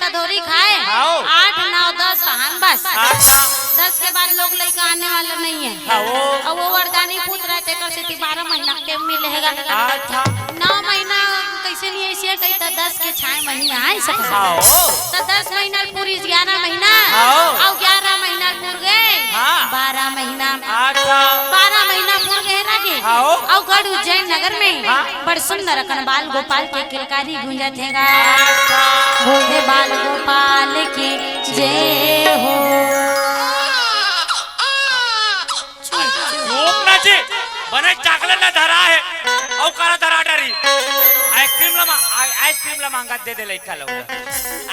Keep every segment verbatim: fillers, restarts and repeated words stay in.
धोरी खाए, हाँ। आठ, नौ, दस तहान बस। अच्छा। दस के बाद लोग लइका आने वाला नहीं है। हाँ, वो। अउ वो वरदानी पुत्र हे, तेकर सेती बारह महीना के मिले हे गा। अच्छा। नौ महीना कइसे नहीं अइसे कही, त दस के छाय महीना आय सकत हे। हाँ, वो। त दस महीना पूरिस ग्यारह महीना, हाँ। अउ ग्यारह महीना पूर गे हाँ। बारह महीना। अच्छा। बारह महीना पूर गे हे ना के। हाँ, वो। अउ गढ़ उज्जैन नगर में हाँ। बड़ सुंदर अकन बाल गोपाल के किलकारी गूंजत हे गा। अच्छा। बोल दे बाल गोपाल की जय हो। चुप ना जी, बने chocolate ला धरा हे, अउ काला धरा डरी। Ice cream ला मा-, आ-, ice cream ला मांगत दे दे लइका लोग।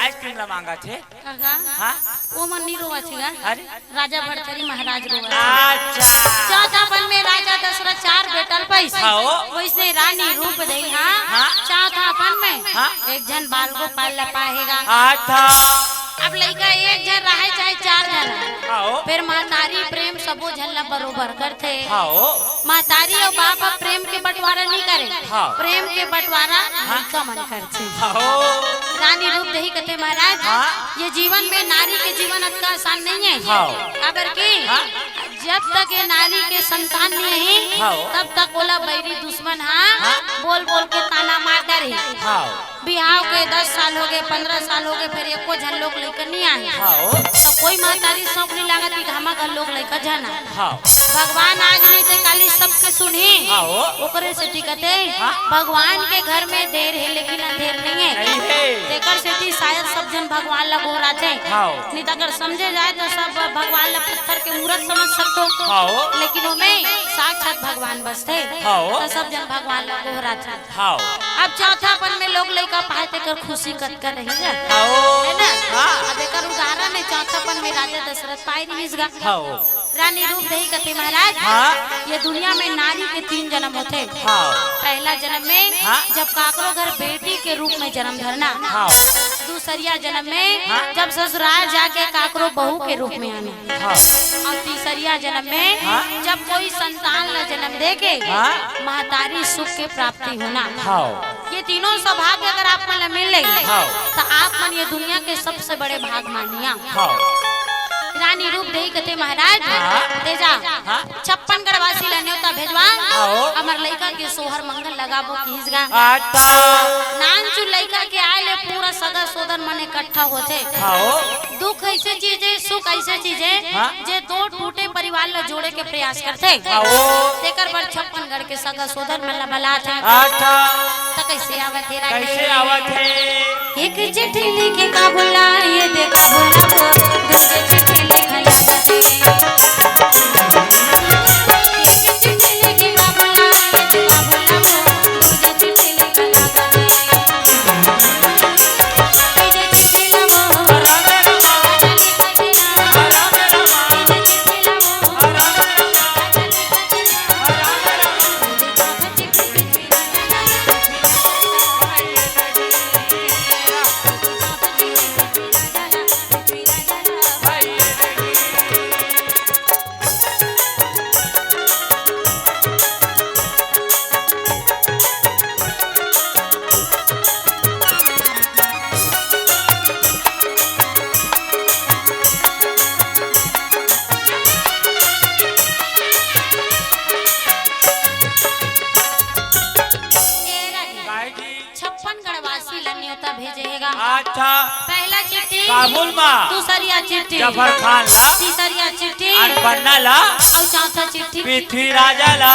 Ice cream ला मांगत हे। काका, हाँ? वो मन नहीं रोवत हे गा। अरे? राजा भरथरी महाराज रोवत हे। अच्छा। चौथापन में राजा दशरथ चार बेटा ल पाइस। हाँ, ओ। वइसने रानी रूप देई, हाँ? हाँ। चौथापन में हाँ। एक झन बाल गोपाल ल पाए हे गा। अच्छा। अब लइका एक झन रहे चाहे चार झन रहे। हाँ, ओ। फेर महतारी प्रेम सबो झन ल बरोबर करथे। हाँ, ओ। महतारी अउ बाप ह प्रेम के बंटवारा नहीं करे। हाँ। प्रेम के बंटवारा हाँ। लइका मन करथे। हाँ। रानी रूप देही कथे महाराज, हाँ। ये जीवन में नारी के जीवन अतका आसान नहीं है। हाँ। काबर कि हाँ। जब तक ये नारी के संतान नहीं है, हाँ। तब तक ओला बैरी दुश्मन हा हाँ। बोल बोल के ताना मार डरही। हाँ। बिहाव के दस साल हो गे, पन्द्रह साल हो गे, फेर एको झन लोग लइका नहीं आए। हाँ। त कोई महतारी सौंप नहीं लागत कि घामा घर लोग लइका झन आए। हाँ। भगवान आज नहीं ते काली सबके सुनही। हाँ। ओकरे सेती कथे, हाँ। भगवान के घर में देर हे लेकिन अंधेर नहीं है। नहीं है। तेकर सेती शायद सब झन भगवान ला गोहराथे। हाँ। नहीं त अगर समझे जाए त सब भगवान ला पत्थर के मूरत समझ सकथो। हाँ। लेकिन ओमे साक्षात भगवान बसथे। हाँ। त सब झन भगवान ला गोहराथे। हाँ। अब चौथापन में लोग लइका पाए तेकर खुशी कतका रही गा। हाँ। है ना? हाँ। अब एकर उदाहरण हे चौथापन में राजा दशरथ पाए रहिस गा। हाँ। रानी रूप देही कथे महाराज, हाँ। ये दुनिया में नारी के तीन जनम होथे। हाँ। पहला जनम में हाँ। जब काकरो घर बेटी के रूप में जनम धरना, हाँ। दूसरिया जनम में हाँ। जब ससुराल जाके काकरो बहू के रूप में आना, हाँ। अउ तीसरिया जनम में हाँ। जब कोई संतान ला जनम दे के हाँ। महतारी सुख के प्राप्ति होना। हाँ। ये तीनों सौभाग्य अगर आप मन ला मिल ले, हाँ। त आप मन ये दुनिया के सबसे बड़े भाग मानिया। हाँ। रानी रूप देही कथे महाराज, हाँ। तेजा, हाँ। छप्पन गढ़वासी ला न्योता भेजवा, हाँ। हमर लइका के सोहर मंगल लगाबो किहिस गा। अच्छा। नानचु लइका के आए ले पूरा सगा सोदर मन इकट्ठा होथे। हाँ। दुख अइसे चीज हे, सुख अइसे चीज हे, हाँ। जे दो टूटे परिवार ला जोड़े के प्रयास करथे। हाँ, वो। तेकर बर छप्पन गढ़ के सगा सोदर मन ला बलात हे। अच्छा। त कइसे आवत हे रानी? कइसे आवत हे? एक चिट्ठी लिखे का बुलाए दे, का बुलाबो, दूसरे चिट्ठी लिखे ला दे। एक चिट्ठी लिखे का बुलाए दे, का बुलाबो, दूसरे चिट्ठी लिखे ला दे। छप्पन गढ़वासी ला न्योता भेजे हे गा। अच्छा। पहला चिट्ठी काबुल मा। दूसरिया चिट्ठी जफर खान ला। तीसरिया चिट्ठी अनपन्ना ला। अउ चौथा चिट्ठी पृथ्वी राजा ला।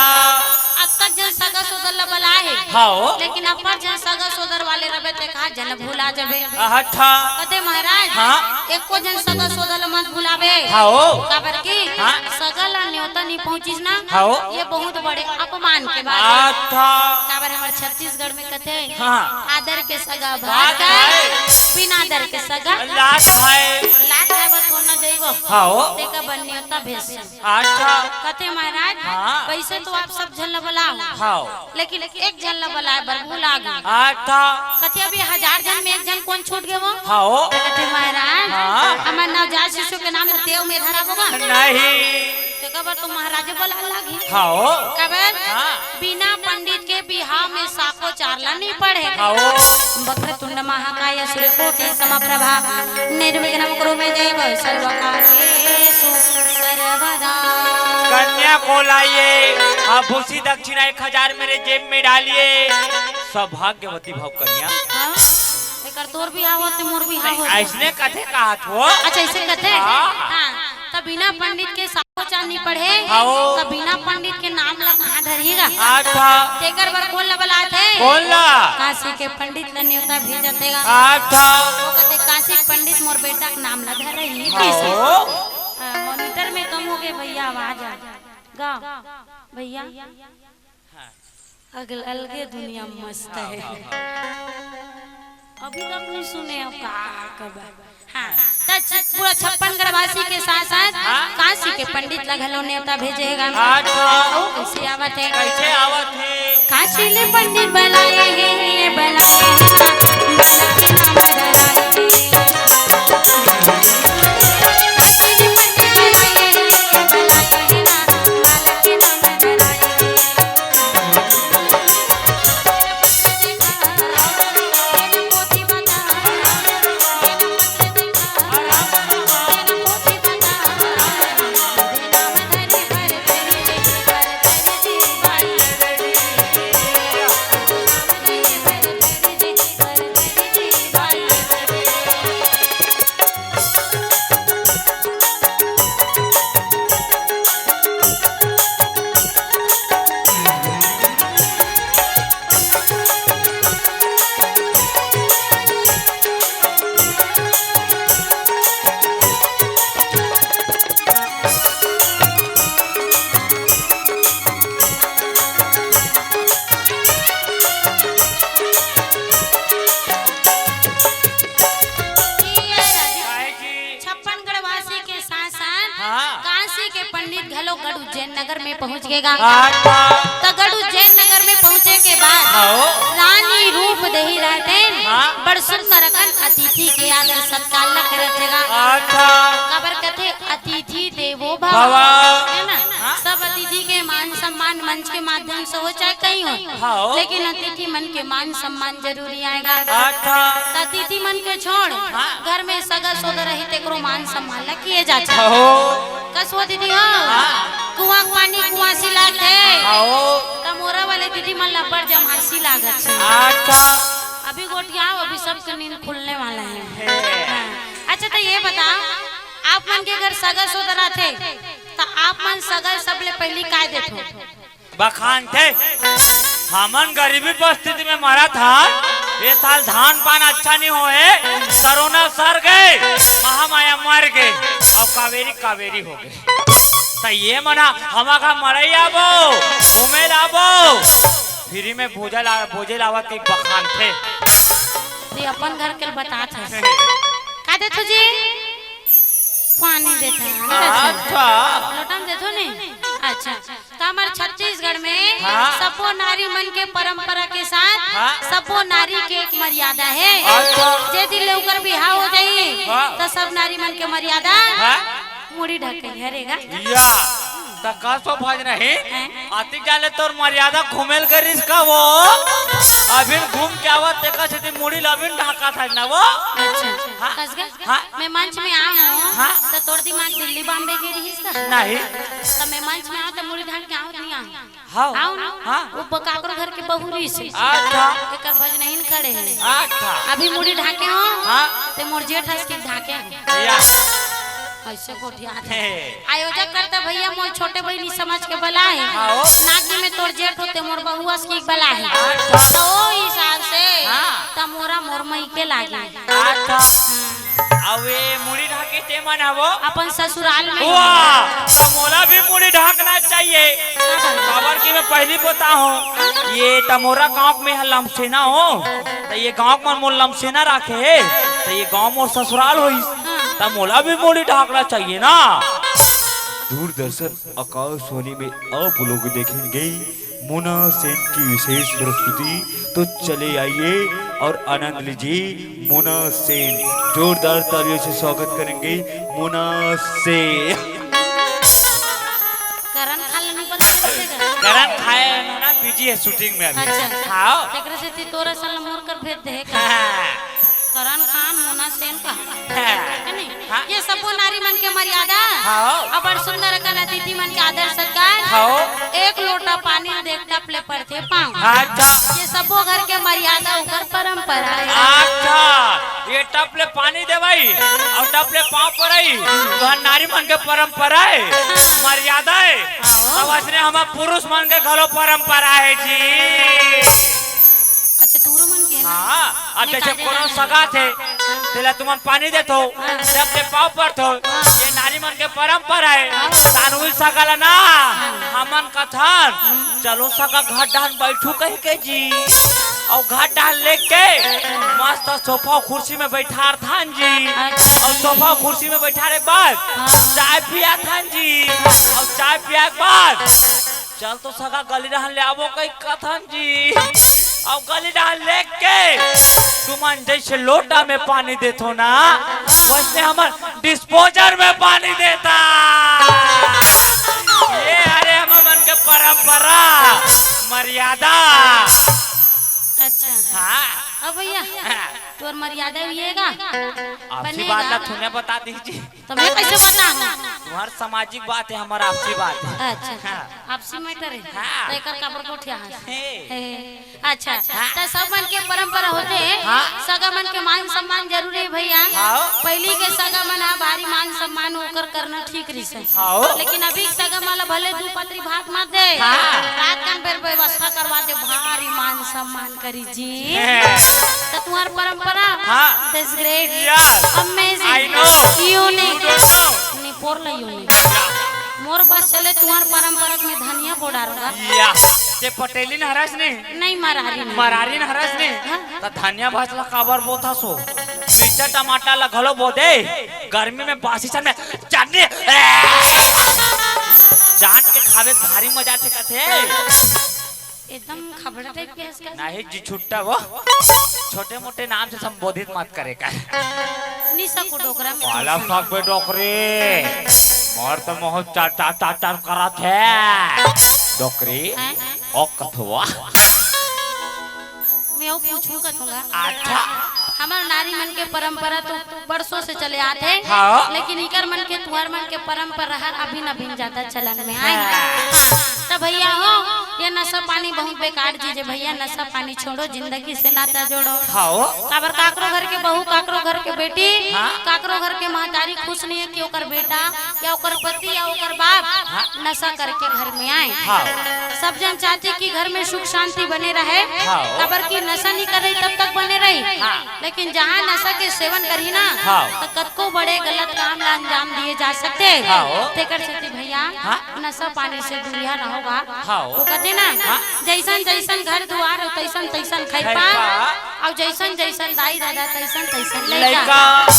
अतक झन सगा सोदर ला बलाए हे। हाँ। लेकिन अब्बड़ झन सगा सोदर वाले रबे ते कहा झन भुला जबे। अच्छा। कथे महाराज, हाँ। एको झन सगा सोदर ला मत भुलाबे। हाँ। काबर कि हाँ। सगा ला न्योता नहीं पहुँचिस ना, हाँ। ये बहुत बड़े अपमान के बात हे। अच्छा। काबर हमर छत्तीसगढ़ में कथे, हाँ। आदर के सगा भात भात खाए, खाए। बिना आदर के सगा लात खाए। लात खाए बर थोड़ा ना जइबो। हाँ। तेकर बर न्योता भेजथन। अच्छा। कथे महाराज, हाँ। वैसे तो आप सब झन ला बलाओ, हाँ। लेकिन एक झन ला बलाए बर भुला गे। अच्छा। कथे अभी हजार झन में एक झन कोन छूट गे वो? हाँ। कथे महाराज, हाँ। हमर नवजात शिशु के नाम ला तेव में धराबो गा। नहीं। काबर तो महाराज बोला लागी। हाँ हो। काबर? हाँ। बिना पंडित के बिहाव में साको चार ला नहीं पढ़े। हाँ हो। वक्रतुंड महाकाय सूर्यकोटि समप्रभा निर्विघ्नं कुरु मे देव सर्वकार्येषु सर्वदा। कन्या को लाइए, आभूषी दक्षिणा एक हजार मेरे जेब में डालिए। सौभाग्यवती भव कन्या। हाँ? एकर तोर बिहाव होते, मोर बिहाव होते। अइसने कथे कहत हो। अच्छा, अइसे कथे? हाँ। हाँ, त बिना पंडित के साको चार नहीं पढ़े, हाँ। त बिना पंडित के नाम ला कहाँ धरही गा? अच्छा। तेकर बर कोन ला बलात हे? कोन ला? काशी के पंडित ला नेवता भेजत हे गा। अच्छा। वो कहते, "काशी के पंडित मोर बेटा के नाम ला धरही।" हाँ। कइसे? हाँ, मॉनिटर में कम हो गए भैया, आवाज आ। गा, भैया। अगल-, अलगे दुनिया मस्त हे। अभी तक नहीं सुने, अब का कब? हाँ, त छ-, पूरा छप्पन गढ़वासी के साथ साथ हाँ। काशी के पंडित ला घलो नेवता भेजे हे गा। अच्छा। ओ, कइसे आवत हे? कइसे आवत हे? काशी ले पंडित बलाए हे, बलाए हे ना, बलाए ना, बलाए हे। छप्पन गढ़वासी के साथ साथ हाँ। काशी के पंडित घलो गढ़ उज्जैन नगर में पहुंच गे गा। अच्छा। त गढ़ उज्जैन नगर में पहुंचे के बाद हाँ। रानी रूप देही रहते हाँ। बड़ सुंदर अकन अतिथि के आदर सत्कार ल करत हे गा। अच्छा। काबर कथे अतिथि देवो भव। भव। हे ना? हाँ। सब अतिथि के मान सम्मान मंच के माध्यम से हो चाहे कहीं हो, हाँ। लेकिन अतिथि मन के मान सम्मान जरूरी आय गा। अच्छा। त अतिथि मन के छोड़, हाँ। घर में सगा सोदर रही तेकरो मान सम्मान ला किए जाथे। हो। कस हो दीदी हो? हाँ। कुआं के पानी कुआसी लागथे। हाँ। त मोरा वाले दीदी मन ला बड़ जमासी लागत हे। अच्छा। अभी गोठियाव, अभी सबके नींद खुलने वाला हे। हे। हाँ। अच्छा, त ये बताव, आप मन के घर सगा सोदर आथे, त आप मन सगा सबले पहिली काय देथो? बखानथे, हमन गरीबी परिस्थिति में मरत हन, ए साल धान पान अच्छा नहीं होए, कोरोना सर गए, महामाया मर गए, अउ कावेरी कावेरी हो गए। त ये मन ह हमर घर मड़ई आबो, घूमे ल आबो, free में भोजन ला-, भोजे लावत के बखानथे। ते अपन घर के ल बतात हस। का देथो जी? पानी देथन। अच्छा। लोटा म देथो ने? अच्छा। त हमर छत्तीसगढ़ में हाँ। सब्बो नारी मन के परंपरा के साथ हाँ। सब्बो नारी के एक मर्यादा हे। अच्छा। जे दिन ले ओकर बिहाव हो जाही, हाँ। त सब नारी मन के मर्यादा हाँ। मुड़ी ढके हरे गा। या, त का सो भज नहीं? हैं? अतिक जाले तोर मर्यादा घूमेल करिस का वो? अभी घूम के आवत, तेका सेती मुड़ी ल अभी ढाका था ना वो? अच्छा। हाँ। कस गा? हाँ। मैं मंच में आऊँ, हाँ। त तोर दिमाग दिल्ली बॉम्बे के रहिस का? नहीं। त मैं मंच में आऊँ त मुड़ी ढाक के आऊँ, नहीं आऊँ? हाँ। आऊँ ना? हाँ। वो काकरो घर के बहू रहिस हे। अच्छा। एकर भजनहिन खड़े हे। अच्छा। अभी मुड़ी ढाके हो? हाँ। ते मोर जेठ हस के ढाके हो। या। अइसे गोठियाथे। हे। आयोजक करता भैया मोर छोटे बहिनी समझ के बलाए हे। हाँ, ओ। नाकी में तोर जेठ होते मोर बहू हस के बलाए हे। अच्छा। त ओ हिसाब से हाँ। त मोरा मोर मइके लागे। अच्छा। अब ये मुड़ी ढाके ते मन हवो? अपन ससुराल में। वाह, त मोला भी मुड़ी ढाकना चाहिए। काबर? काबर कि मैं पहिली बता हूँ, ये त मोरा गाँव में ह लमसेना हो, त ये गाँव में मोर लमसेना राखे हे, त ये गाँव मोर ससुराल होइस, हाँ। त मोला भी मुड़ी ढाकना चाहिए ना। दूरदर्शन आकाशवाणी में आप लोग देखेंगे मोना सेन की विशेष प्रस्तुति। तो चले आइए और आनंद लीजिए मोना सेन। जोरदार तालियों से स्वागत करेंगे मोना सेन। करण खाए ना, ना, बिजी हे शूटिंग में अभी। अच्छा। हाँ। तेकरे सेती तोर असन ल मोर कर भेज दे हे का? हाँ। करण खान, मोना सेन का? हाँ। हे नहीं? हाँ। ये सबो नारी मन के मर्यादा। हाँ। अउ बड़ सुंदर अकन अतिथि मन के आदर सत्कार। हाँ। एक लोटा पानी दे टप ले परथे पाँव। अच्छा। ये सबो घर के मर्यादा, ओकर परंपरा हे। अच्छा, ये टप ले पानी देवई अउ टप ले पाँव परई, तुहर नारी मन के परंपरा हे, मर्यादा हे। हाँ। तब अइसने हमर पुरुष मन के घलो परंपरा हे जी। अच्छा, तुहरो मन के हे ना? हाँ, अब जइसे कोनो सगा थे, तेला तुमन पानी देथो, हाँ। टप ले पाँव परथो, हाँ। ये नारी मन के परंपरा हे। हाँ। सानवी सगा ला ना, हाँ। हमन कथन, हम्म। चलो सगा घर डाहन बइठू कहिके जी, अउ घर डाहन लेके मस्त सोफा कुर्सी में बइठारथन जी। अच्छा। अउ सोफा कुर्सी में बइठारे के बाद हाँ। चाय पियाथन जी, अउ चाय पिया के बाद चल तो सगा गली डाहन ले आबो कहिके कथन जी। अउ गली डाहन लेके तुमन जइसे लोटा में पानी देथो ना, वइसने हमन डिस्पोजल में पानी देथन। ये हरे हमर मन के परंपरा, मर्यादा। अच्छा। हाँ। अब भइया, हाँ। तोर मर्यादा भी हे का? आपसी बनेगा। बात ला तूने बता दी जी। त मैं कइसे बताहूँ? तुम्हार सामाजिक बात हे, हमर आपसी बात हे। अच्छा। हाँ। आपसी मैटर हे। हाँ। त एकर काबर गोठियाहस? हे। हे। अच्छा, हाँ। त सब मन के परंपरा होथे। हाँ। सगा मन के मान सम्मान जरूरी हे भइया। हाँ। पहिली के सगा मन ह भारी मान सम्मान ओकर करना ठीक रहिस हे। हाँ। लेकिन अभी के सगा मन ल भले दू पतरी भात मत दे, हाँ। रात कन बेर व्यवस्था करवा दे, भारी मान सम्मान करी जी। हाँ। त तुम्हार परंपरा, हाँ। That's great, yes, amazing, I know, unique। You don't know। निपोर ला unique। मोर बस चले तुम्हार परंपरा में धनिया बोडार होगा। या, ते पटेलिन हरस नहीं? नहीं, मरारिन। मरारिन हरस नहीं? हाँ, हाँ। त धनिया भात ला काबर बोथस ओ? मिर्चा टमाटर ला घलो बो दे, गर्मी में बासी सन में चटनी, ए! चाट के खावे भारी मजा आथे कथे। एकदम खबड़ा टाइप के हस का? नहीं जी, छुट्टा वो। छोटे मोटे नाम से संबोधित मत करे का। निशा को डोकरा में वाला सब बे डोकरी। मोर तो मोह चार, चार, चार, चार करत हे। डोकरी, हैं? ओ कथुआ। मैं वो पूछूं कथूंगा। अच्छा। हमर नारी मन के परंपरा तो बरसों से चले आत हे, हाँ। लेकिन इकर मन के, तुहर मन के परंपरा हर अभिन अभिन ज्यादा चलन में आय। हाँ। हाँ, त भइया हो, ये नशा पानी बहुत बेकार चीज हे भइया, नशा पानी छोड़ो, जिंदगी से नाता जोड़ो। हाँ। काबर काकरो घर के बहू, काकरो घर के बेटी, हाँ। काकरो घर के महतारी खुश नहीं हे कि ओकर बेटा या ओकर पति या ओकर बाप हाँ। नशा करके घर में आय। हाँ। सब जन चाहथे कि घर में सुख शांति बने रहे, हाँ। काबर कि नशा नहीं करे तब तक बने रही। हाँ। लेकिन जहाँ नशा के सेवन करही ना, हाँ। त कतको बड़े गलत काम ला अंजाम दिए जा सकथे। हाँ। तेकर सेती भइया, हाँ। नशा पानी से दूरिहा रहो गा। हाँ। वो कथे ना, हाँ। जइसन जइसन घर दुआर, तइसन तइसन खइपा। खइपा। अउ जइसन जइसन दाई ददा, तइसन तइसन लइका। लइका।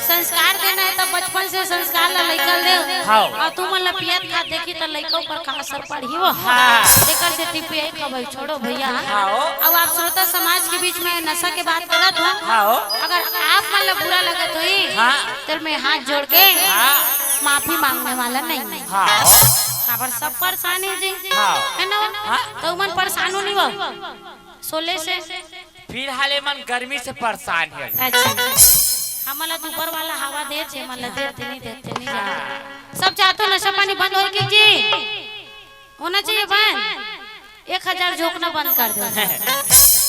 संस्कार देना हे त बचपन से संस्कार ला लइका ल देव। हाँ। अउ तुमन ला पियत खात देखही त लइका ऊपर का असर पड़ही वो। हाँ। तेकर सेती पियई खवई छोड़ो भइया। हाँ। अउ आप श्रोता समाज के बीच में नशा के बात करत हो। हाँ। अगर आप मन ला बुरा लगत होही, हाँ। त मैं हाथ जोड़ के हाँ। माफी मांगने वाला नहीं हूँ। हाँ। काबर सब परेशान हे जी। हाँ। हे ना? हाँ। त उमन परेशान हो नहीं वो। सोले से। फिलहाल एमन गर्मी से परेशान हे। अच्छा। हमन ला तो ऊपर वाला हवा देथे, हमन ला देथे नहीं, देथे नहीं जाने। सब चाहत हो नशा पानी बंद होए के जी। होना चाहिए बंद। एक हजार झोंकना बंद कर दो।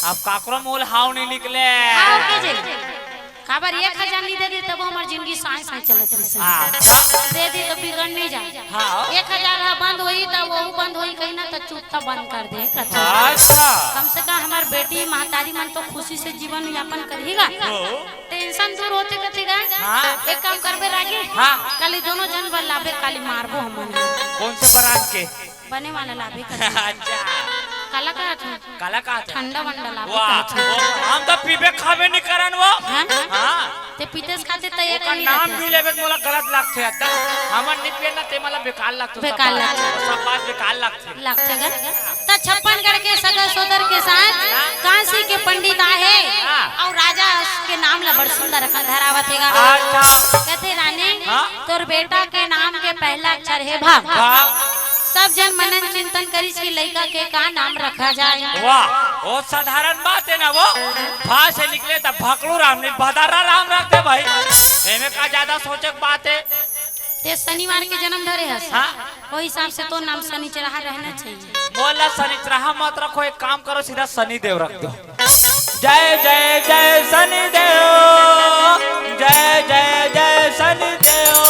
अब काकरो मोल हाव नहीं निकले। हाव के जे। काबर एक हजार नहीं दे दे, तब हमर जिंदगी साए साए चलत रहिस। हाँ। दे दे तो बिगड़ नहीं जाए। हाँ। एक हजार ह बंद होई, त वहू बंद होई कहीं ना, त चुप त बंद कर दे, कथन। अच्छा। कम से कम हमर बेटी महतारी मन तो खुशी से जीवन यापन करही गा। हो। टेंशन दूर होथे कथे गा। हाँ। एक काम करबे रागी। हाँ। काली दोनों जन बर लाबे, काली मारबो हमन। कौन से ब्रांड के? बने वाला लाबे कथे। अच्छा। काला कहत हूँ। काला कहत हूँ। ठंडा वंडा लाबे वाह, कहत हूँ। वो हम तो पीबे खाबे नहीं करन वो। हाँ? हाँ। ते पीतेस खाते त ये ओकर नहीं नाम रहते। भी लेबे त मोला गलत लागथे, अद्दा। हमन नहीं पियन ना, ते मोला बेकार लागथे, बेकार सब बात, लागथे। सब बात बेकार लागथे। लागथे गा। त छप्पनगढ़ के सगा सोदर के साथ हाँ। काशी के पंडित आहे हाँ। अउ राजा के नाम ला बड़ सुंदर अकन धरावत हे गा। अच्छा। कथे रानी, हाँ। तोर बेटा के नाम के पहला अक्षर हे भा। भा। सब जन मनन चिंतन करिस कि लइका के का नाम रखा जाए। वाह, वो साधारण बात है ना, वो भा से निकले त भकलू राम नहीं, भदर्रा राम रख दे भाई। एमे का ज्यादा सोचे के बात है। ते शनिवार के जन्म धरे हस। हाँ। ओहि हिसाब से तो नाम शनिचरहा रहना चाहिए। मोला शनिचरहा मत रखो, एक काम करो, सीधा शनिदेव रख दो। जय जय जय शनिदेव, जय जय जय शनिदेव।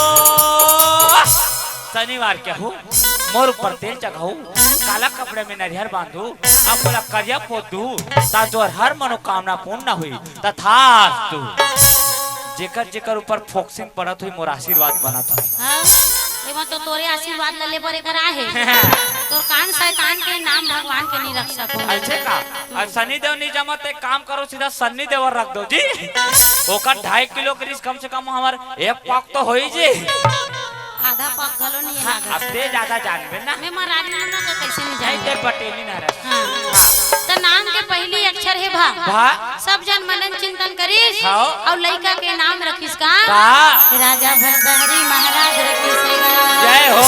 शनिवार के हूँ, मोर ऊपर तेल चघाऊ, काला कपड़ा में नरियर बांधू, अब मोला करिया पोत दू, ता जोर हर मनोकामना पूर्ण हुई। तथास्तु। जेकर जेकर ऊपर फोकसिंग पड़त हुई, मोर आशीर्वाद बनत हुई। हाँ, एमा तो तोरे आशीर्वाद ल ले बर एकर आहे। तोर कान शैतान के, नाम भगवान के नहीं रख सको। ऐसे का? और शनिदेव नहीं जमत, एक काम करो, सीधा शनिदेव रख दो जी। ओकर ढाई किलो के रिस कम से कम हमार एक पाक तो होई जी। आधा पाक घलो नहीं हाँ, लागत। अब ते ज्यादा जानबे ना। मैं महारानी नोना का कैसे नहीं नहीं, जानबे? ते पटेली ना रह। हाँ। त नाम के पहली अक्षर है भा। भा। सब जन मनन चिंतन करिस। हाँ। और लइका के नाम रखिस का? का? राजा भरतहरी महाराज रखिस हे गा। जय हो।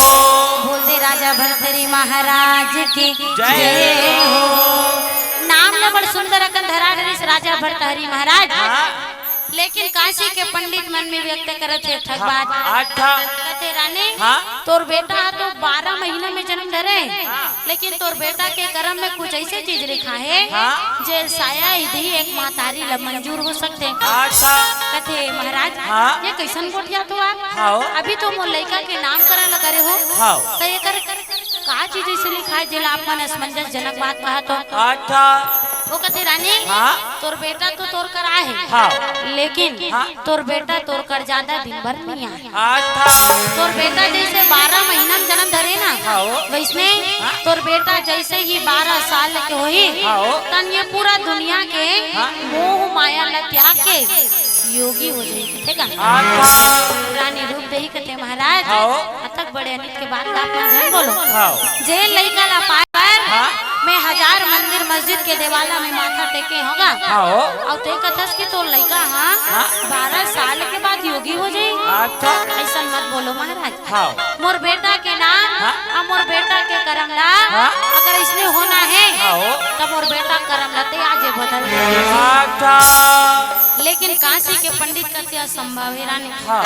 बोल दे राजा भरतहरी महाराज की जय जय हो। हो। नाम ल बड़ सुंदर अकन धरा डरिस राजा भरतहरी महाराज। हाँ। लेकिन काशी के पंडित मन में व्यक्त करत हे ठग बात। अच्छा। कथे रानी, हाँ? तोर बेटा ह तो बारह महीना में जन्म धरे, हाँ। लेकिन तोर बेटा के करम में कुछ ऐसे चीज लिखा है, हाँ। जे शायद ही एक महतारी ल मंजूर हो सकथे। अच्छा। कथे महाराज, हाँ। ये कैसन गोठिया तो आप? हाँ। अभी तो मोर लइका के नामकरण ल करे हो, हाँ। तो एकर का चीज ऐसे लिखा है जेला आप मन असमंजसजनक बात कहा तो? अच्छा। वो कथे रानी, हाँ। तोर बेटा तो तोर कर आहे, हाँ। लेकिन हाँ। तोर बेटा तोर कर ज्यादा दिन भर नहीं आहे। अच्छा। तोर बेटा जैसे बारह महीना में जन्म धरे ना, हाँ। वैसने हाँ। तोर बेटा जैसे ही बारह साल के होही, हाँ। तन ये पूरा दुनिया के हाँ। मोह माया ल त्याग के योगी हो जाही, ठीक है? अच्छा। रानी रूप देही कथे महाराज, हाँ। अतक बड़े अनित के बात ला आप मन झन बोलो। हाँ। जे लइका ला पाए बर हाँ। मैं हजार मंदिर मस्जिद के देवाला में माथा टेके होगा। हाँ। अउ ते कथस कि तोर लइका हाँ हाँ। बारह साल के बाद योगी हो जाही। अच्छा। ऐसा मत बोलो महाराज। हाँ। मोर बेटा के नाम हाँ। अउ मोर बेटा के करम ला हाँ। अगर इसने होना है हाँ। तो मोर बेटा करम ला ते आजे बदल दे। अच्छा। लेकिन काशी के पंडित कथे असंभव हे रानी। हाँ।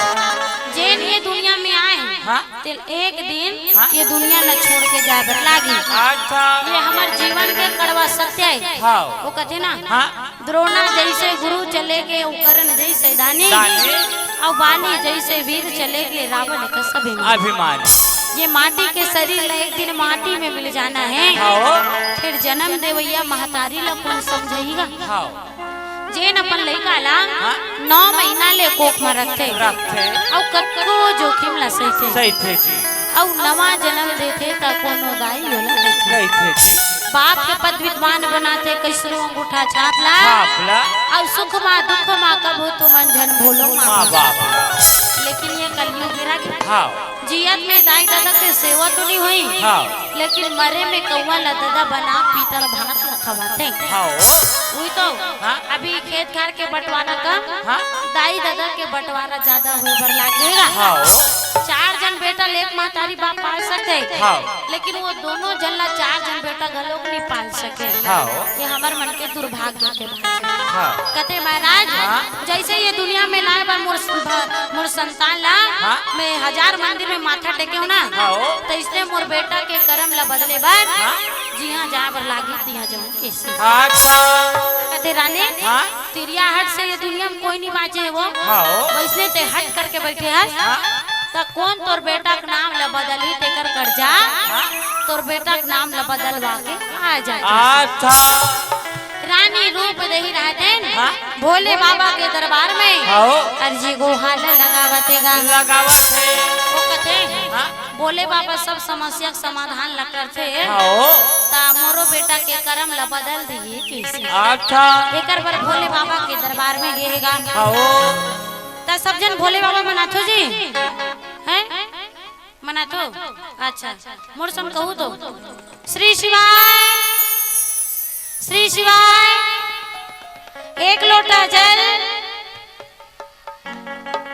जेन ये दुनिया में आए हाँ। तेल एक दिन हाँ। ये दुनिया ल छोड़ के जाए बर लागी। अच्छा। ये हमर जीवन के कड़वा सत्य है। हाँ। वो कथे ना, हाँ। द्रोणा जैसे गुरु चले गे, कर्ण जैसे दानी, दानी। अउ बाली जैसे वीर चले गे, रावण कस अभिमानी। अभिमानी। ये माटी के शरीर ल एक दिन माटी में मिल जाना है। हाँ। फिर जन्म देवैया महतारी ल कोन समझेगा? हाँ। जेन अपन लइका ला हाँ। नौ महीना ले कोख म रखथे। रखथे। अउ कतको जोखिम ला सहिथे। सहिथे जी। अउ नवा जन्म देथे त कोनो दाई ओला देथे। कहिथे जी। बाप के पद विद्वान बनाथे, कइसनो अंगूठा छाप ला। छाप ला। अउ सुख मा दुख मा कभू तुमन झन भूलो माँ माँ बाप। बाप। लेकिन ये कलयुग गिरा के हाँ। जियत में दाई ददा के सेवा तो नहीं होही, हाँ। लेकिन मरे में कौआ ला ददा बना पीतल भात ला खवाथे। हाँ। वही तो हाँ। अभी खेत खार के बंटवारा कम, हाँ। दाई ददा के बंटवारा ज्यादा होए बर लागेगा। हाँ। चार जन बेटा ले एक महतारी बाप पाल सकथे, हाँ। लेकिन वो दोनों जन ला चार जन बेटा घलोक नहीं पाल सके। हाँ। ये हमर मन के दुर्भाग्य के बात है। हाँ। कथे महाराज, हाँ। जैसे ये दुनिया में लाए बर मोर, मोर संतान ला हाँ। मैं हजार मंदिर में माथा टेके हूँ ना, हाँ। तो इसने मोर बेटा के करम ला बदले बर हाँ। जिहाँ जाए बर लागी तिहाँ जाऊँ कैसे? अच्छा। कथे रानी, हाँ। तिरिया हट से ये दुनिया में कोई नहीं बाँचे हे वो, हाँ। वैसने ते हट करके बैठे हस, हाँ। त कोन तोर बेटा के नाम ला बदलही तेकर कर जा, हाँ। तोर बेटा के नाम ला बदलवा के आ जा। अच्छा। रानी रूप देही रहतेन हाँ। भोले बाबा के दरबार में हाँ। अर्जी गोहार लगावत हे गा। लगावत हे। वो कथे हाँ। भोले बाबा सब समस्या के समाधान ला करथे। हाँ। त मोरो बेटा के करम ला बदल दिही कइसे? अच्छा। एकर बर भोले बाबा के दरबार में गे हे गा। हाँ। त सब जन भोले बाबा मनाथो जी? हैं? मनाथो? अच्छा। मोर संग कहू तो। श्री शिवाय, श्री शिवाय, एक लोटा जल।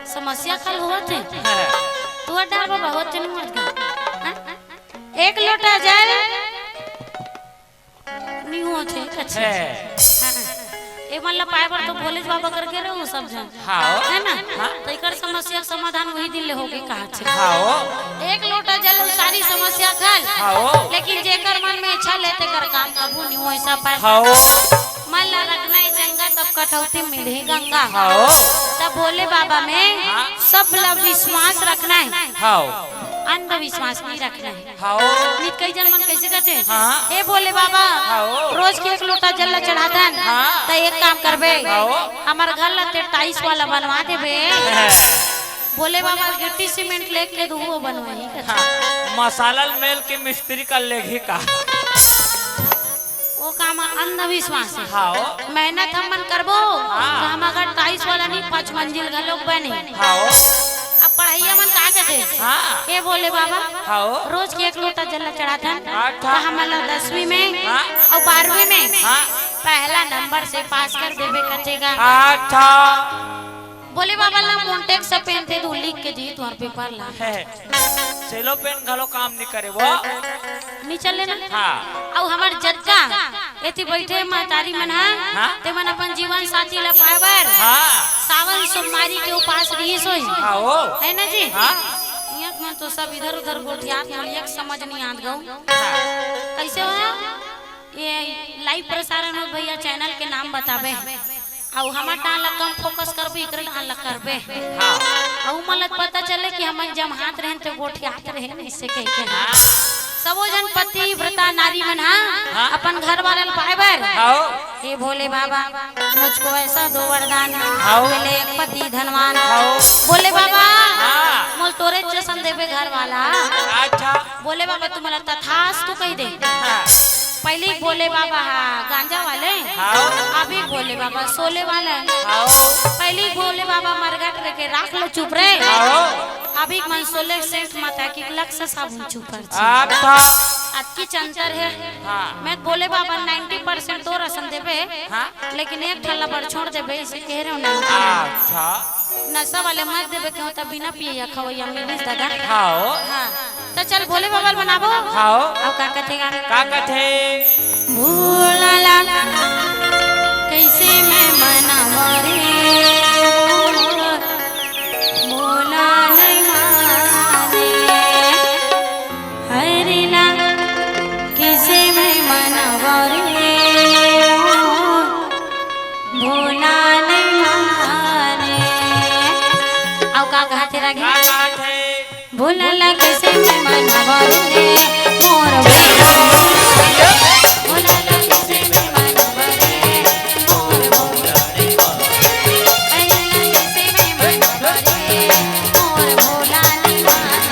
समस्या खल होवत हे। तू डार बाबा होत जन मत गा। हाँ? एक लोटा जल निहू होथे, अच्छा। है। हाँ। ए मन ला पाए बर तो भोलेज बाबा करके रहो सब झन। हाँ। है ना? हाँ। तो एकर समस्या के समाधान वही दिन ले होगे कहा छे। हाँ। एक लोटा जल अउ सारी समस्या हल। हाँ। लेकिन जेकर मन में इच्छा ले तेकर काम कभू निहू ऐसा पाए। हाँ। मन ला रखना है चंगा तब कटौती मिलही गंगा। हाँ। तब भोले बाबा में हाँ। सब ला विश्वास रखना है। हाँ। अंधविश्वास नहीं रखना है। हाओ। नित कई जन मन कैसे कहते हैं? हाँ। "हे भोले बाबा, हाओ। रोज के एक लोटा जल ला चढ़ाथन, हाँ। त एक काम करबे, हाओ। हमर घर ला ते टाइल्स वाला बनवा देबे। भोले बाबा गिट्टी सीमेंट लेके दुहू बनवाही।" हाँ। मसाला मेल के मिस्त्री कर लेगी का? वो काम अंधविश्वास है। हाओ। मेहनत हमन करबो, हाँ। तो हम अगर टाइल्स वाला नहीं, पाँच मंजिल घलोक बने। हाओ। अब पढ़ैया मन का कहते? हाँ। "हे भोले बाबा, हाओ। रोज के एक लोटा जल चढ़ाथन, अच्छा। तो हमन ला दसवीं में हाँ। और बारहवीं में हाँ। पहला नंबर से पास कर देबे," कथेगा। अच्छा। भोले बाबा ला मोंटेक्स पेन थे, तू लिख के दी तुहर पेपर ला। है। सेलो पेन घलो काम नहीं करे वो। नहीं चले ना? हाँ। अउ हमर जतका एती बैठे महतारी मन हा, हाँ। ते मन अपन जीवन साथी ला पाए बर हाँ। सावन सोमवारी के उपास रहिस होई। हाँ, ओ। है ना जी? हाँ। इहाँ मन तो सब इधर उधर गोठियात मन, एक समझ नहीं आत गऊ। हाँ। कैसे हो? ये लाइव प्रसारण हो भैया, चैनल के नाम बताबे। अउ हमर डाल ला कम फोकस करबे, इकरे डाल ला करबे। हाँ। अउ मन ला पता चले कि हमन जमहात रहेन त गोठियात रहेन, इससे कह के। हाँ। सबो जन पतिव्रता नारी मन हा हाँ। अपन घर वाला ला पाए बर। हाँ। हे भोले बाबा, मुझको ऐसा दो वरदान, हाँ। मिले एक पति धनवान। हाँ। भोले बाबा, हाँ। मोल तोरे जसन देबे घर वाला। अच्छा। भोले बाबा तुम्हारा तथास्तु कह दे। हाँ। पहले भोले बाबा हा गांजा वाले, हाँ। अभी भोले बाबा सोले वाले। हाँ। पहले भोले बाबा मरगट रखे राख लो चुप रे। हाँ। अभी मन सोले सेंट माता की लक्स साबुन चुपर छे। अच्छा। अतकी चंतर है। हाँ। मैं भोले बाबा नाइंटी परसेंट तो रसन देबे, हाँ। लेकिन एक ठन ला बड़ छोड़ देबे, इसे कह रहे हो ना। अच्छा। नशा वाले मत देबे, क्यों तब बिना पिए या खवैया मिलिस दादा। हाँ। हाँ। त चल भोले बाबा ल मनाबो। हाओ। अउ का कथे गा? का कथे? भोला ला कइसे मैं मनावं रे मोर, भोला नइ माने। हरि ला कइसे मैं मनावं रे मोर, भोला नइ माने। अउ का कहा तेरा गीत? का कहा थे? भोला ला कइसे मैं मनावं रे, मोर भोला। भोला ला कइसे मैं मनावं रे, मोर भोला। भोला ला कइसे मैं मनावं रे, मोर भोला नइ माने।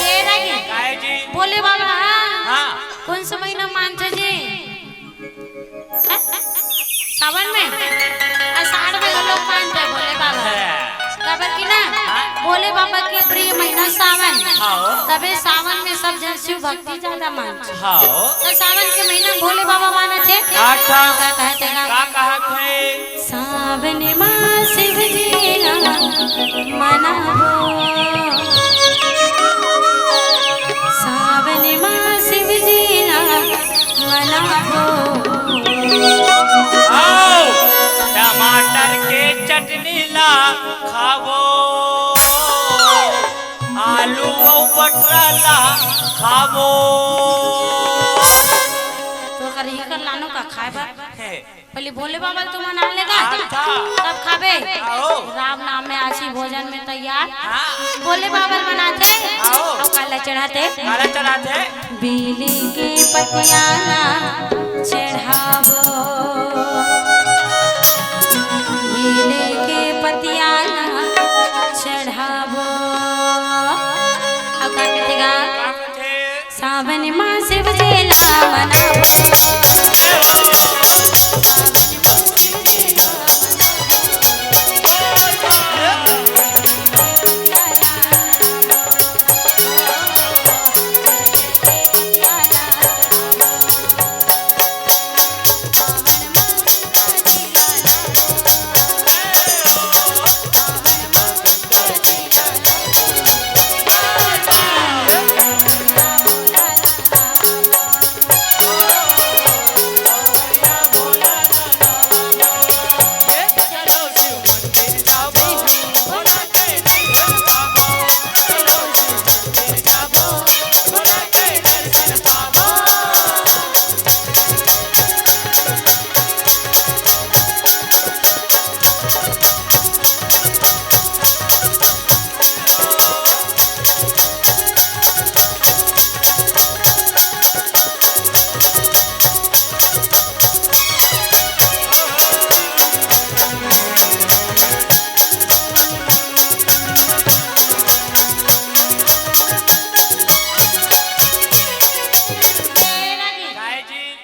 ये रही। काय जी? भोले बाबा, हाँ। हाँ। कौन से महीना मानते जी? सावन में? आषाढ़ में घलो मानते भोले बाबा। हाँ। काबर कि ना, हाँ। भोले बाबा के प्रिय महीना सावन। हाँ। तबे सावन में सब जन शिव भक्ति ज्यादा मानथे। हाँ। त सावन के महीना भोले बाबा मानथे। अच्छा। का कहत हे गा? का कहत हे? सावन मा शिव जी ला मनाबो। खामो। तो कर ही कर लानो का खाए बर। हे। पहले भोले बाबा ल तो मना लेगा, हाँ, था। तब खाबे। आओ। राम नाम में आसी भोजन में तैयार। हाँ। भोले बाबा ल मनाथे, आओ। अउ काला चढ़ाथे। काला चढ़ाथे। बीली के पतिया ला चढ़ाबो, बीली के पतिया ला चढ़ाबो। अउ का कथे गा? का कथे? सावन मा शिव जी ला मनाबो।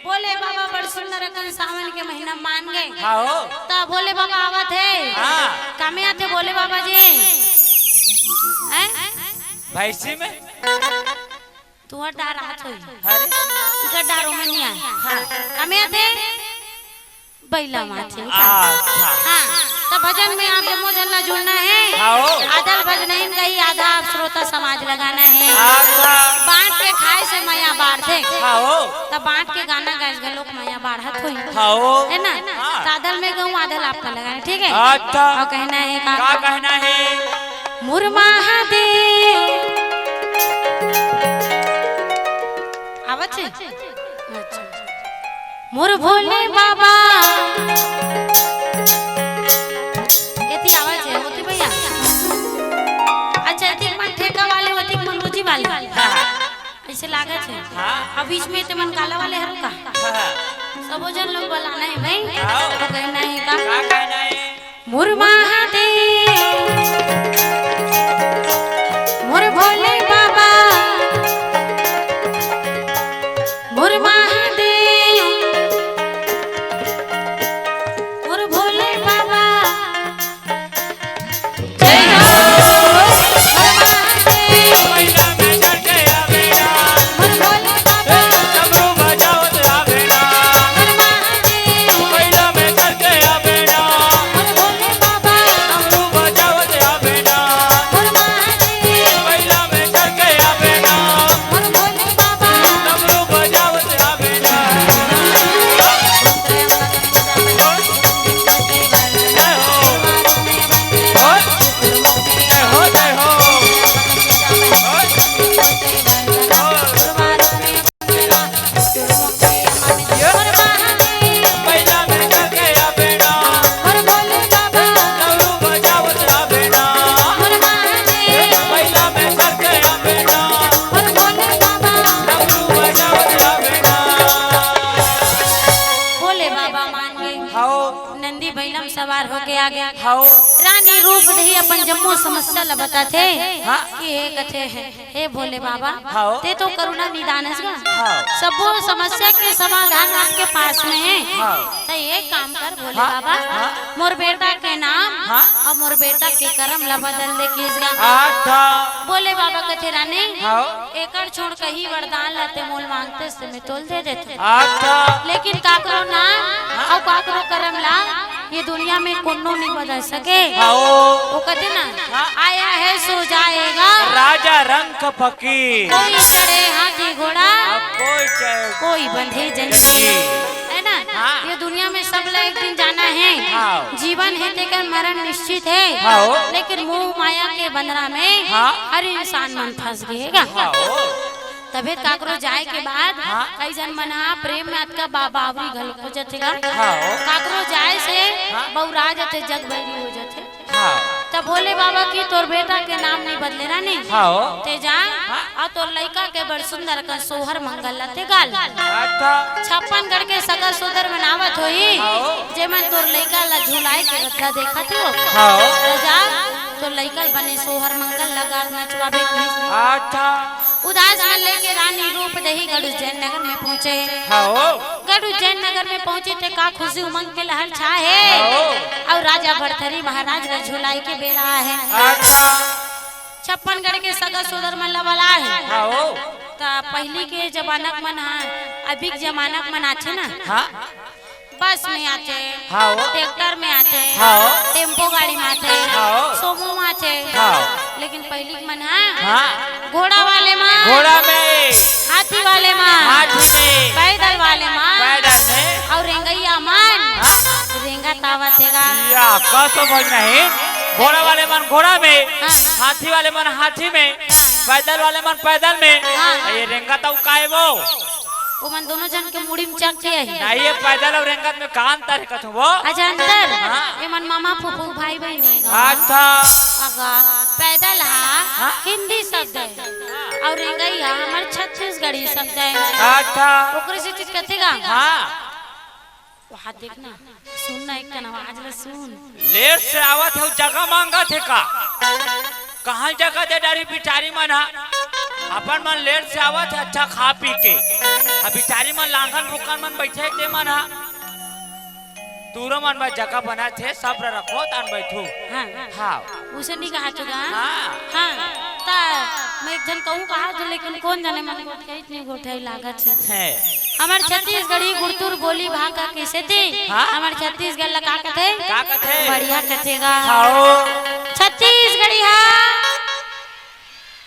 भोले बाबा बड़ सुंदर अकन सावन के महीना मान गए। हाँ हो। त भोले बाबा आवत हे। हाँ। कामे आथे भोले बाबा जी? हैं? भैंसी में? तुहर डार आत होही। अरे। इकर डार ओमे नहीं आए। हाँ। कामे आथे? बैला माथे। अच्छा। हाँ, त भजन में आप जम्मो झन ला जुड़ना हे। हाँ हो। आधा ल भजनहीन कही, आधा आप श्रोता समाज लगाना हे। अच्छा। बांट के खाए से मया बाढ़थे। हाँ हो। त बांट के गाना गाए घलोक मया बाढ़त होही। हाँ हो। हे ना? हाँ। त आधा ल मैं गाहूँ, आधा ल आप मन लगाना, ठीक हे? अच्छा। अउ कहना हे का? का कहना हे? मोर महादेव। आवत हे? अच्छा। मोर भोले बाबा। एती आवाज हे, होती भैया? अच्छा, एती मन ठेका वाले, होती मन रोजी वाले। हाँ। अइसे लागत हे। हाँ। अब बीच में ते मन काला वाले हरो का? हाँ। सबो झन लोग बलाना हे भाई। हाँ। त कहना हे का? का कहना हे? मोर महादेव, मोर भोले बाबा, मोर महादेव, मोर भोले बाबा। जय हो, मोर महादेव, मोर भोले बाबा। भोले बाबा मान गे। हव। नंदी बइला म सवार होके आ गे। हव। रानी रूप देही अपन जम्मो समस्या ल बताथे। हाँ। कि हे कथे हे, हे भोले बाबा, हव। ते तो करुणा निदान हस गा। हव। सबो समस्या के समाधान आपके पास में हे। हव। त एक काम कर भोले हाँ, बाबा, हाँ। मोर बेटा के नाम हाँ। अउ मोर बेटा के करम ल बदल दे किस गा। अच्छा। भोले बाबा कथे रानी, हव। एकड़ छोड़ कहीं वरदान ल ते मोल मांगते से मैं तोल दे देते। अच्छा। लेकिन काकरो नाम हाँ। अउ काकरो करम ला ये दुनिया में कोनो नहीं बदल सके। हाँ। वो कहते ना, हाँ। आया है सो जाएगा। राजा रंक फकीर। कोई चढ़े हाथी घोड़ा, अब कोई चढ़े कोई बंधे जंजीर। जंजीर। है ना? हाँ। ये दुनिया में सब ला एक दिन जाना है। हाँ। जीवन है तेकर मरण निश्चित है। हाँ। लेकिन मोह माया के बंदरा में हाँ। हर इंसान मन फंस गे हे गा। हाँ, ओ। तभे काकरो जाए के बाद हाँ। कई झन मन हा प्रेम में अतका बा-, बावरी घलो हो जथे गा। हाँ, ओ। काकरो जाए से हाँ। बउरा जथे, जग बैरी हो जथे। हाँ। त भोले बाबा की तोर बेटा के नाम नहीं बदले रानी। हाँ, ओ। ते जा हाँ। अउ तोर लइका के बड़ सुंदर कन सोहर मंगल ला ते गा ल। अच्छा। छप्पन गढ़ के सगा सोदर मन आवत होही, हाँ, ओ। जेमन तोर लइका ला झुलाए के रद्दा देखत हो। हाँ, ओ। त जा तोर लइका ल बने सोहर मंगल ला गा ल नचवाबे कहिस। अच्छा। उदास मन लेके रानी रूप देही गढ़ उज्जैन नगर में पहुंचे। हाँ, ओ। गढ़ उज्जैन नगर में पहुंचे ते का खुशी उमंग के लहर छा हे। हाँ, ओ। अउ राजा भरथरी महाराज ला झुलाए के बेरा हे। अच्छा। छप्पन गढ़ के सगा सोदर मन ला बला हे। हाँ, ओ। त पहिली के जमाना के मन हा, अभी के जमाना के मन आथे ना। हाँ। बस में आथे, हाँ, ओ। ट्रैक्टर में आथे, हाँ, ओ। टेम्पो गाड़ी में आथे, हाँ, ओ। सोमो में आथे, हाँ। लेकिन पहिली के मन हा हाँ। घोड़ा वाले मन, घोड़ा में। हाथी वाले मन, हाथी में। पैदल वाले मन, पैदल में। अउ रेंगइया मन, हाँ। रेंगत आवत हे गा। या, का समझ नहीं? घोड़ा वाले मन घोड़ा में, हाँ। हाथी वाले मन हाथी में, हाँ। पैदल वाले मन पैदल में। हाँ। ये रेंगत अउ काय वो? ओमन दोनों झन के मुड़ी में चक के हे। नहीं, ये पैदल अउ रेंगत में का अंतर हे कथों वो? अच्छा, अंतर? हाँ। एमन मामा फूफू भाई बहिन हे गा। अच्छा। अगा, पैदल हा हाँ। हिंदी शब्द हे अउ रेंगई हा हमर छत्तीसगढ़ी शब्द हे। अच्छा। ओकरे सेती कथे गा। हाँ। वहाँ देख ना, सुन ना, एक कन आवाज ला सुन। लेट से आवत हे, जगह मांगत हे का? कहाँ जगह दे डारी बिचारी मन हा? अपन मन लेट से आवत हे, अच्छा खा पी के। अब बिचारी मन लांघन भुक्कन मन बैठे हे ते मन हा। दूरो मन बर जगह बनत हे, सब्र रखो, तान बैठो। हाँ। हाँ। उसे नहीं कहा चुका। हाँ। हाँ। त मैं एक झन कहूँ कहा तो, लेकिन कोन जाने मन गोठियाई नहीं गोठियाई लागत हे। हे। हमर छत्तीसगढ़ी गुरतुर बोली भाखा के सेती हाँ? हमर छत्तीसगढ़ ला का कथे? का कथे? बढ़िया कथे गा। हाओ। छत्तीसगढ़िया,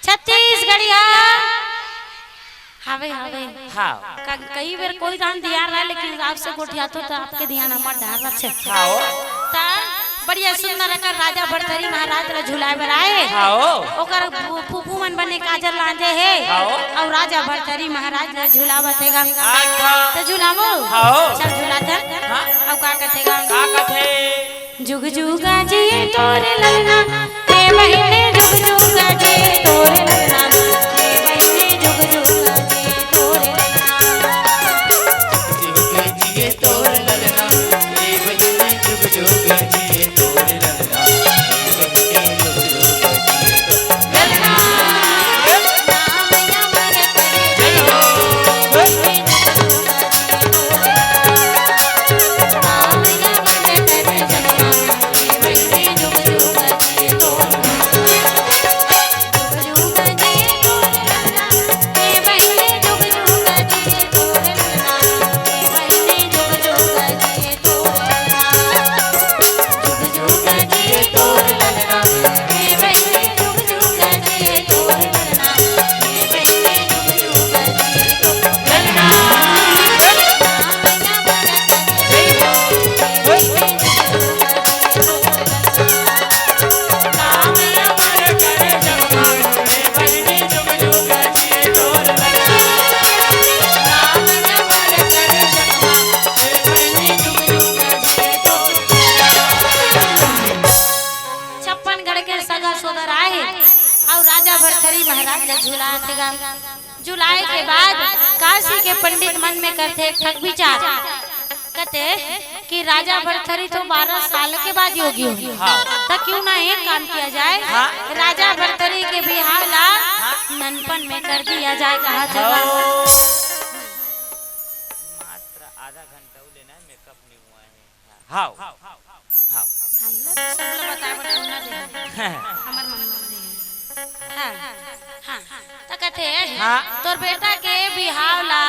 छत्तीसगढ़िया। हावे, हावे। हाँ। क-, कई बेर कोई दान धियान रहा, लेकिन आपसे गोठियाथो त आपके धियान हमर डार रथे। हाओ। त बढ़िया सुंदर अकन राजा भरथरी महाराज ला झुलाए बर आए। हाओ। ओकर फू-, फूफू मन बने काजर लांजे हे। हाओ। अउ राजा भरथरी महाराज ला झुलावत हे गा। अच्छा। त झुलावो। हाओ। चल झुलाथन। हाँ। अउ का कथे गा? का कथे? जुग जुगा जी तोर ललना, हे बहिनी जुग जुगा जी तोर ललना, हे बहिनी जुग जुगा जी तोर ललना। जुग जिए तोर ललना, हे बहिनी जुग जुग जिए तोर ललना, हे बहिनी जुग जुग जिए तोर ललना। छप्पन गढ़ के सगा सोदर आए हे अउ राजा भरथरी महाराज ला झुलाथे गा। झुलाए के बाद काशी के पंडित मन में करथे एक ठक विचार, कथे कि राजा भरथरी तो बारह साल के बाद योगी होही। हाँ। त क्यों ना एक काम किया जाए, हाँ। राजा भरथरी के बिहाव ला हाँ। ननपन में कर दिया जाए, कहा चला। हाँ। मात्र आधा घंटा उ लेना है, मेकअप नहीं हुआ है। हाव। हाव। हाँ, ये ला तो सब ला बताए बर तुम ना दे। हमर मन में दे। हाँ, हाँ। त कथे, हाँ। तोर बेटा के बिहाव ला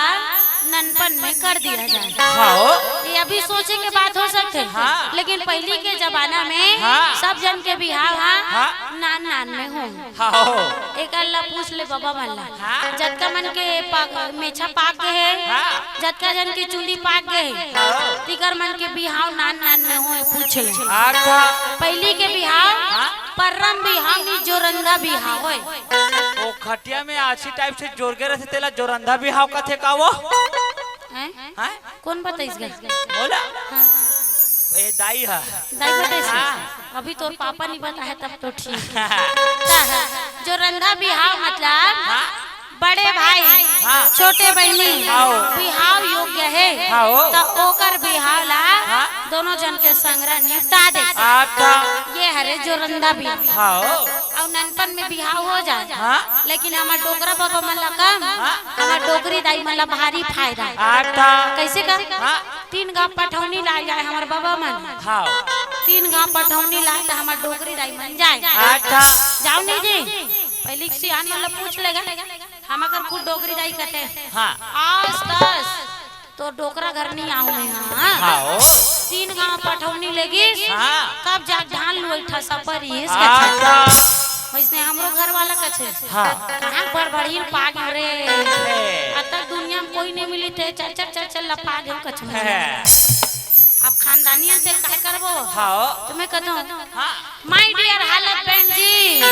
ननपन में कर दिया जाए। हाव। ये अभी सोचे के बात हो सकथे, हाँ। लेकिन पहिली के जमाना में हाँ। सब जन के बिहाव हा हाँ। नान नान में हो। हाँ हो। एकर ला पूछ ले बबा मन ला। हाँ। जतका मन के पाक, मेछा पाक गे हे, हाँ। जतका जन के चुंदी पाक गे हे, हाँ। तिकर मन के बिहाव नान नान में हो, पूछ ले। अच्छा। पहिली के बिहाव हाँ। परम बिहाव नी, जोरंधा बिहाव होय। ओ खटिया में आछी type से जोर गे रहिथे, तेला जोरंधा बिहाव कथे का वो? हैं? हैं? कोन बताइस गा? बोला। हाँ। ए, दाई ह। दाई बताइस गा? हाँ। अभी तोर पापा नी बताहे तब तो ठीक हे। का हे? जोरंधा बिहाव मतलब हाँ। बड़े भाई, हाँ। छोटे बहिनी, हाँ। बिहाव योग्य हे, हाँ, हो। त ओकर बिहाव ला हाँ। दोनों जन के संघरा निपटा दे। अच्छा। ये हरे जोरंधा बिहाव। हाँ, हो। अउ ननपन में बिहाव हो जाय। हाँ। लेकिन हमर डोकरा बबा मन ला कम, हाँ। हमर डोकरी दाई मन ला भारी फायदा। अच्छा। कइसे का? हाँ। तीन घांव पठौनी लाय जाय हमर बबा मन। हाँ। तीन घांव पठौनी लाय त हमर डोकरी दाई मन जाय। अच्छा। जाव नी जी, पहिली के सियान मन ला पूछ ले गा। हमर खुद डोकरी दाई कथे। हाँ। आज तस तोर डोकरा घर नी आहूं मैं, हाँ। हाँ, ओ। तीन घांव पठौनी लेगिस, हाँ। कब जाके धान लुवई ठसा परिस हाँ, कथे। हाँ। वइसने हमरो घर वाला कथे। हाँ। कहाँ बड़ बढ़िया पागे रे। हे। अतक दुनिया में कोई नी मिलिस ते चरचर चरचर ला पागे कथे। हे। अब खानदानी अंते काय करबो? हाँ। त मैं कथों, हाँ। My dear हालत band जी।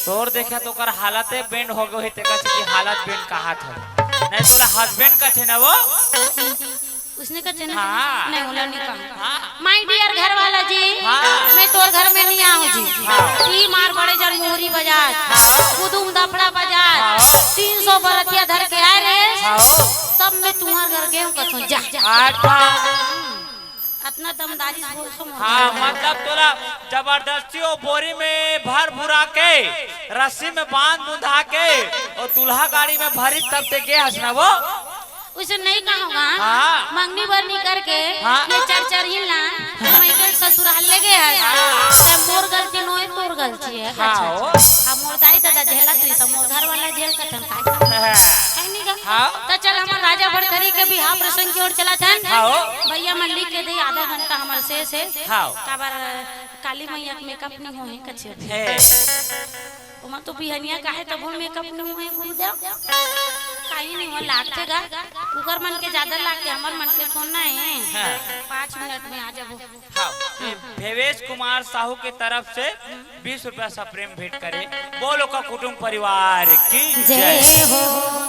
तोर देखे त ओकर हालते band हो गे हे, तेकर सेती हालत band कहाथे। नहीं तोला husband कथे ना वो। उसने कथे ना? हाँ। नहीं, ओला नहीं कहा। हाँ। My dear घर वाला जी, हाँ। मैं तोर घर में नी आहूं जी। हाँ। ती मार बड़े जन मुहरी बजात, हाँ। कुदुम दफड़ा बजात, हाँ। तीन सौ बरतिया धर के आय रे, हाँ। तब मैं तुम्हर घर गेंव कथों जा। अच्छा। अतना दमदारी से बोलथों मोर हाँ, घर में। मतलब तोला जबरदस्ती ओ बोरी में भर भुरा के, रस्सी में बांध बुंधा के, अउ दूल्हा गाड़ी में भरिस तब ते गे हस ना वो। उसे नहीं कहूँगा। हाँ। मंगनी बरनी करके हाँ। ये चरचरहिन ला मइके ससुराल ले गे हस। हाँ। ते मोर गलती नोहे, तोर गलती हे। हाँ, अच्छा। हो। अब मोर दाई ददा झेलत रहिस, मोर घर वाला झेल कथन काय? हाँ। है नी गा? हाँ। त चल हमर राजा भरथरी के बिहाव प्रसंग के ओर चलत हन। हाँ, हो। भैया मन लिख के दे, आधा घंटा हमर शेष हे। हाँ। काबर काली मैया के makeup नी होहे कछे। हे। ओमा तो बिहनिया काहे तभो makeup नी होहे गुरुदेव। काहे नी हो लागथे गा। उकर मन के जादा लागथे, हमर मन के थोड़ा ना हे। हाँ। पाँच मिनट में आ जाबो। हाँ, ये भेवेश कुमार साहू के तरफ से बीस रुपया सप्रेम भेंट करे। बोलो का कुटुंब परिवार की जय जय। हो।